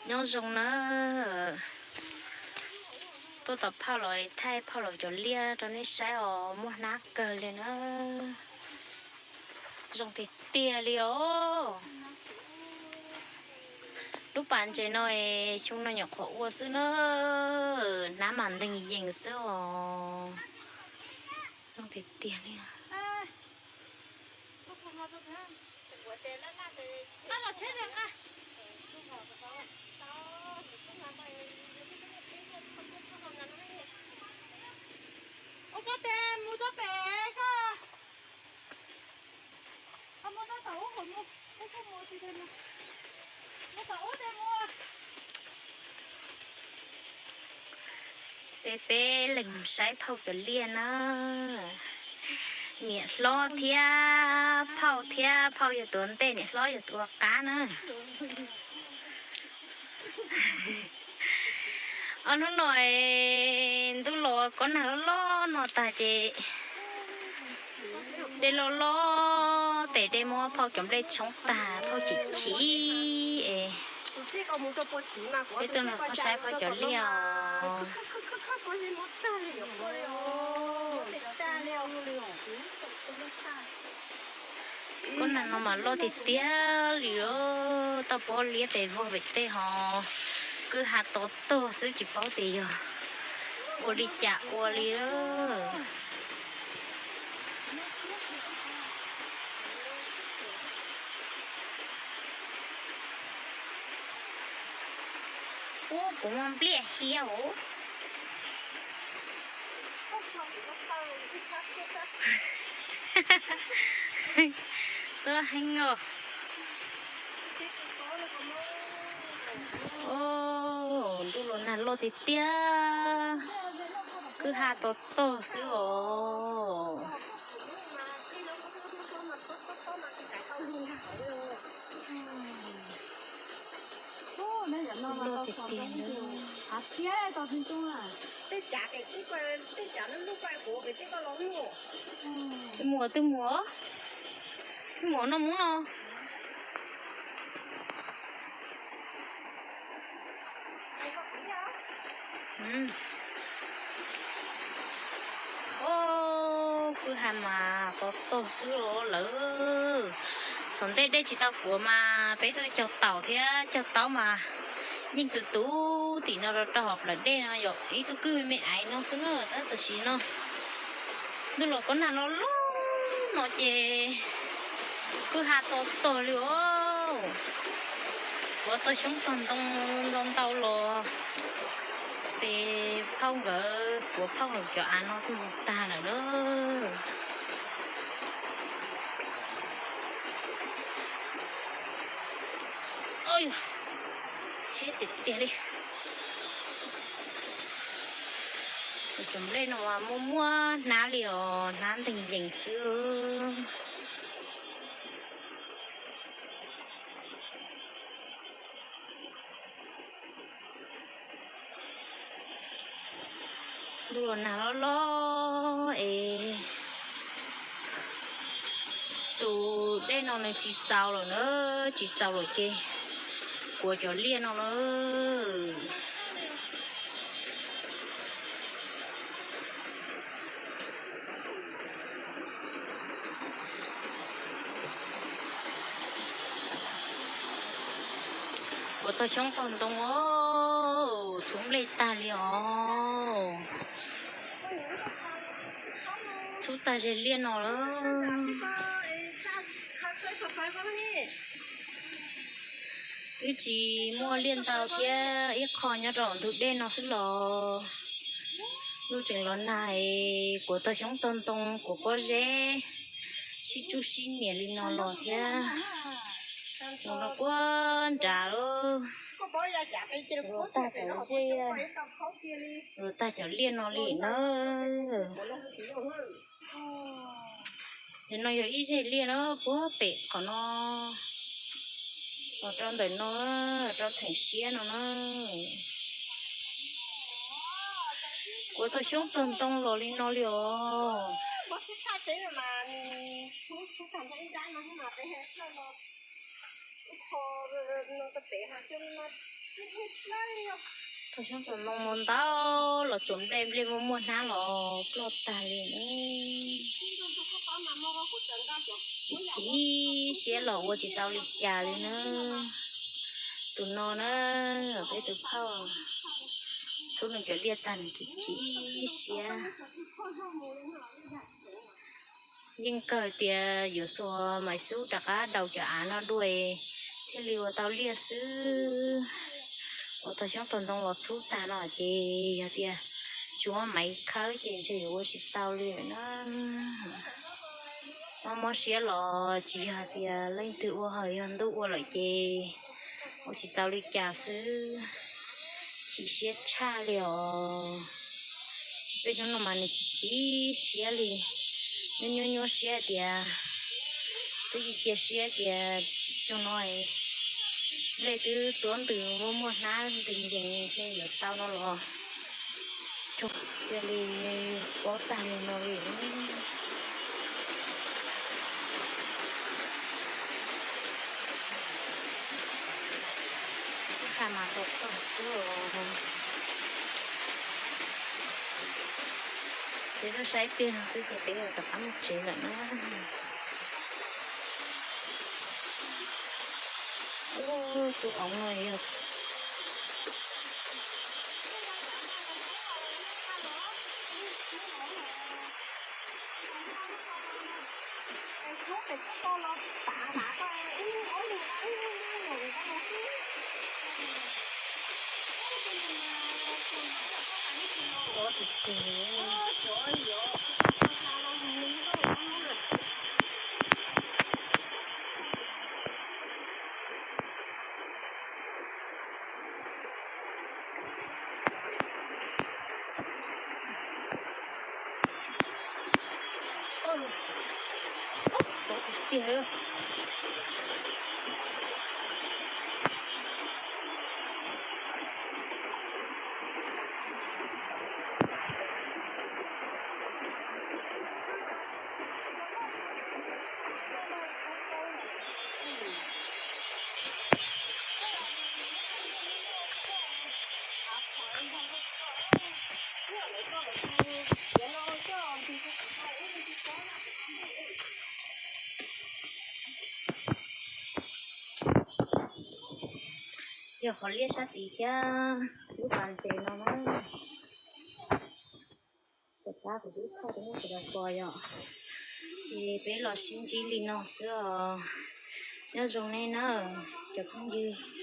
Nyob zoo na, tuaj tom phauj los thaij phauj laus cov liaj rau nej saib os, muaj hnab kawg li na. Zoo tiag tiag li os. Lub pas ntses no es xyoo no nyuam qhuav ua xwb na, hnab mas nteeg yees xwb os. Zoo tiag tiag li. Ua koj tes mus txog pem koj. Peb peb leeg saib phauj cov liaj na. Niam hlob thiab phauj, thiab phauj yog tus ua ntej, niam hlob yog tus ua qab na. Ob hnub no ntuj los kob nag loj loj no tag ces dej loj loj tes dej muab phauj cov nplej tshoob tag, phauj chim chim es peb tuaj nrog phauj saib phauj cov liaj os. Kob nag no mas loj tiag tiag li, toj pob liab pes vog pem tej ho kwj ha to tog xwb, tsis paub tias yog ua li cas ua li. Ub, kuv muaj npliaj hiab os. Tuaj heev os. Ntuj los nag loj tiag tiag, kwj ha to tog xwb os. Loj tiag tiag. Twb mus, twb mus, twb mus noj mov no. Kwj ha mas to tog xwb os lawm. Thaum ntej dej tsis tau kuav mas peb tuaj cog taum thiab cog taub mas yeej tus tus tim no rau rau hauv plawv dej no yom, ib tug kwj me me aiv no xwb na, tab tam sim no ntuj los kob nag loj loj no ces kwj ha to tog li os. Kuav tau xyoob tog ntoo ntau ntau los ces phauj nkawd, kuav phauj nkawd cov av no kuj mus tag lawm na. Siab tiag tiag li. Cov nplej no mas muaj muaj hnab li os, hnab nteeg yees xwb. Ntuj los nag loj loj es tus dej no nws tsis txaus lawm na, tsis txaus lawm ces kuav cov liaj no lawm. Kuav tau xyoob tau ntoo os, txhub nplej tag li os. Txhub tag ze liaj no lawm. Twb tsis muaj liaj ntau thiab, ib qho nyob rau ntug dej no xwb los ntuj tseem los nag es kuav tau xyoob tau ntoo, kuav pob zeb sib tsuj sib nias li no los thiab. Mus rau puag nrad lawm. Luas tag cov zej, luas tag cov liaj no li na. Nim no yog ib zeg liaj na, puag pem qhov no los rau ntawm no, rau theem siab no na. Kuav tau xyoob tau ntoo los li no li os. Thaum xyoob tus ntoo mus ntau los tsuas nplej nplej muaj muaj hnab los ploj tag li na. Chim siab los ua tsis tau li cas li na. Tus no na, peb tus phauj txhub nws cov liaj tag nws chim chim siab. Yeej kawg tias yuav xuas maiv xub rov qab daus cov av no dua thiaj li ua tau liaj xwb. Ua tau xyoob tau ntoo los txhub tag no ces yog tias tsis muaj maiv khawb ces ntshe yuav ua tsis tau li lawm na. Mob mob siab los tsis yog tias leej twg ua, ho yog ntuj ua lawm ces ua tsis tau li cas xwb. Chim siab tshaj li os. Peb hnub no mas nws chim siab li, nyuaj nyuaj nyuaj siab tias twb cia siab tias xyoo no nplej twb tuab ntws muaj muaj hnab ntees ntees ntshe yuav tau no los cia li pob tag li no li. Ib qha mas tau tog xwb os. Ces tuaj saib pliag no xwb ces peb yuav rov qab mus tsev lawm na. Ub, tus oov no yog Yog qhov liaj sab tid thiab lub pas ntses no na. Tom qab kuv twb thaij rau nej sawv daws pom yom. Ces peb los sib ntsib li no xwb os. Nyob zoo nej na cov phooj ywg.